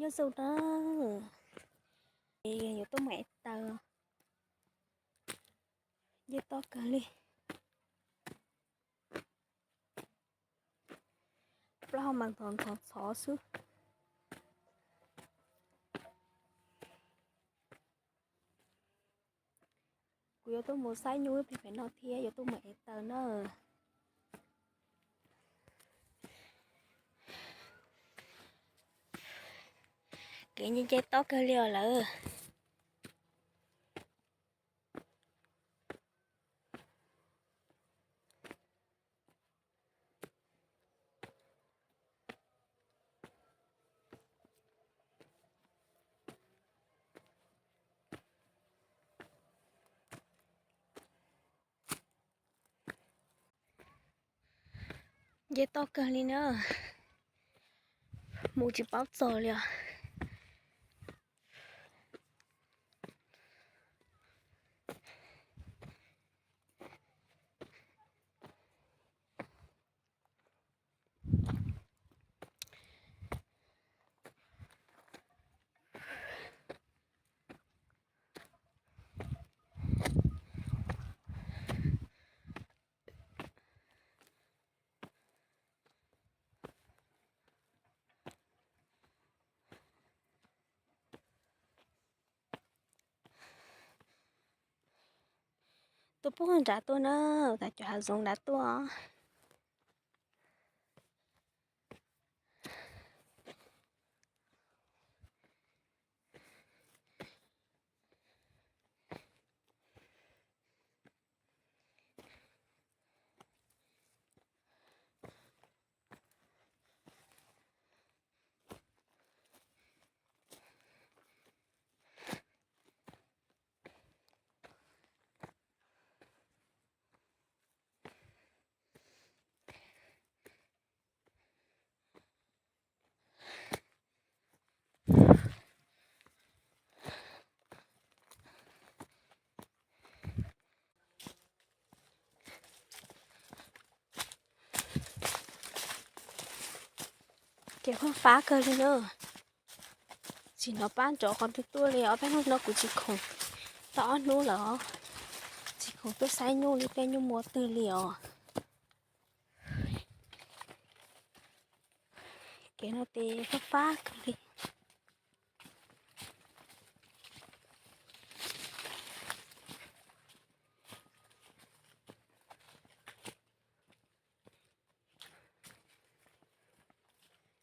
Nyob zoo na, es yuav tuaj mus ev taws, nce toj kawg li. Plaub hau mas ntxhov ntxhov xwb. Kuv yuav tuaj mus saib nyuj pem pem no thiab yuav tuaj mus ev taws na. Kev nce nce toj kawg li os lawm. Nce toj kawg li na, mus tsis paub txog li os. Tuaj puag nrad tuaj na, tas cov hav zoov nrad tuaj. Kev fab fab kawg li na. Tsis hnov pab nrov qhov twg tuaj li, ob peb hnub no kuv tsis khoom tau ob hnub lawm, tsis khoom tuaj saib nyuj li tej nyuj muaj twg li os. Kev no ces fab fab kawg li.